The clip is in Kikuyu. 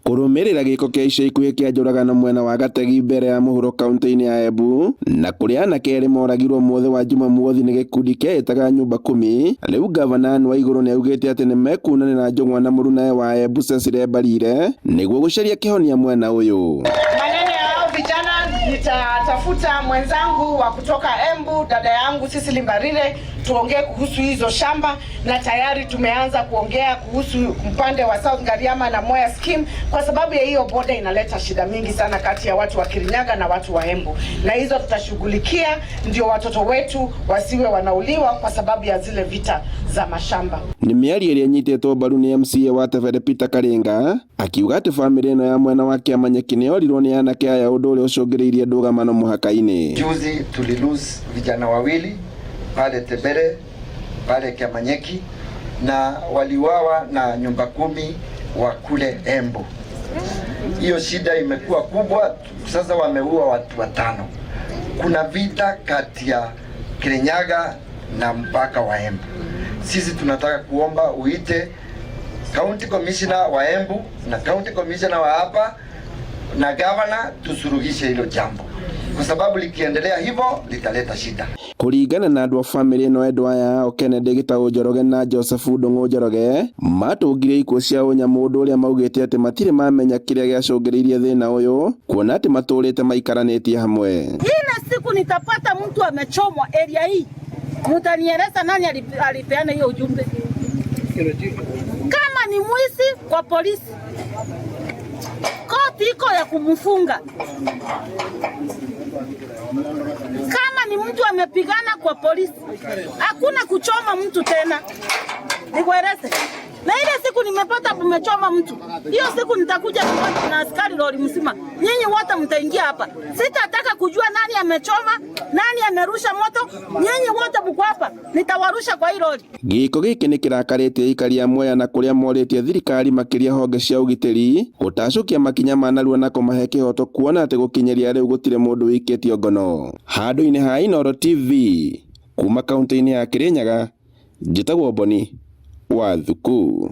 Kũrũmĩrĩra gĩko kĩa ica ikuhĩ kĩa njũragano mwena wa Gategi mbere ya mũhuro kaunti-inĩ ya Embu na kũrĩa anake erĩ moragirwo mũthĩ wa Jumamothi nĩ gĩkundi kĩeĩtaga nyumba kumi, rĩu ngavana Anne Waigũrũ nĩaugĩte atĩ nĩmekunanĩra njũng'wa na mũrunawe wa Embu Cecily Mbarire nĩguo gũcaria kĩhonia mwena ũyũ. Maneno ya hao vijana, nitatafuta mwenzangu wa kutoka Embu, dada yangu Cecily Mbarire, tuongee kuhusu hizo shamba, na tayari tumeanza kuongea kuhusu mpande wa South Ngariama na Mwea scheme, kwa sababu ya hiyo border inaleta shida mingi sana kati ya watu wa Kirinyaga na watu wa Embu, na hizo tutashughulikia, ndio watoto wetu wasiwe wanauliwa kwa sababu ya zile vita za mashamba. Nĩ mĩario ĩrĩa ĩnyitĩtwo mbaru nĩ MCA wa Tebere Peter Karinga akiuga atĩ bamĩrĩ ĩno ya mwena wa Kĩamanyeki nĩyorirwo nĩ anake aya ũndũ ũrĩa ũcũngĩrĩirie ndũgamano mũhaka-inĩ. Juzi tulilose vijana wawili pale Tebere pale Kiamanyeki na waliuawa na nyumba kumi wa kule Embu. Hiyo shida imekuwa kubwa, sasa wameua watu watano. Kuna vita kati ya Kirinyaga na mpaka wa Embu. Sisi tunataka kuomba uite county commissioner wa Embu na county commissioner wa hapa na governor, tusuluhishe hilo jambo, kwa sababu likiendelea hivyo litaleta shida. Kũringana na andũ a bamĩrĩ ĩno endwa aya ao Kennedy Gĩtaũ Njoroge na Joseph Ndung'u Njoroge matũngire ikuũ cia ũnyamũ ũndũ ũrĩa maugĩte atĩ matirĩ mamenya kĩrĩa gĩacũngĩrĩirie thĩna ũyũ kuona atĩ matũrĩte maikaranĩtie hamwe. Ile siku nitapata mtu amechomwa area hii, mutanieleza nani alipeana hiyo ujumbe? Kama ni mwizi kwa polisi, koti iko ya kumfunga. Kama ni mtu amepigana kwa polisi, hakuna kuchoma mtu tena. Nikueleze. Na ile siku nimepata mmechoma mtu, hiyo siku nitakuja na askari lori mzima, nyinyi wote mtaingia hapa. Sitataka kujua nani amechoma, nani amerusha moto. Nyinyi wote mko hapa, nitawarusha kwa hii lori. Gĩko gĩkĩ nĩ kĩrakarĩtie aikari a Mwea na kũrĩa morĩtie thirikari makĩria honge cia ũgitĩri gũtacũkia makinya ma narua na kũmahe kĩhoto kuona atĩ gũkinyĩria rĩu gũtirĩ mũndũ wĩikĩtio ngono. Handũ-inĩ ha Inooro TV kuma kaunti-inĩ ya Kirinyaga, njĩtagwo Boni wa Thuku.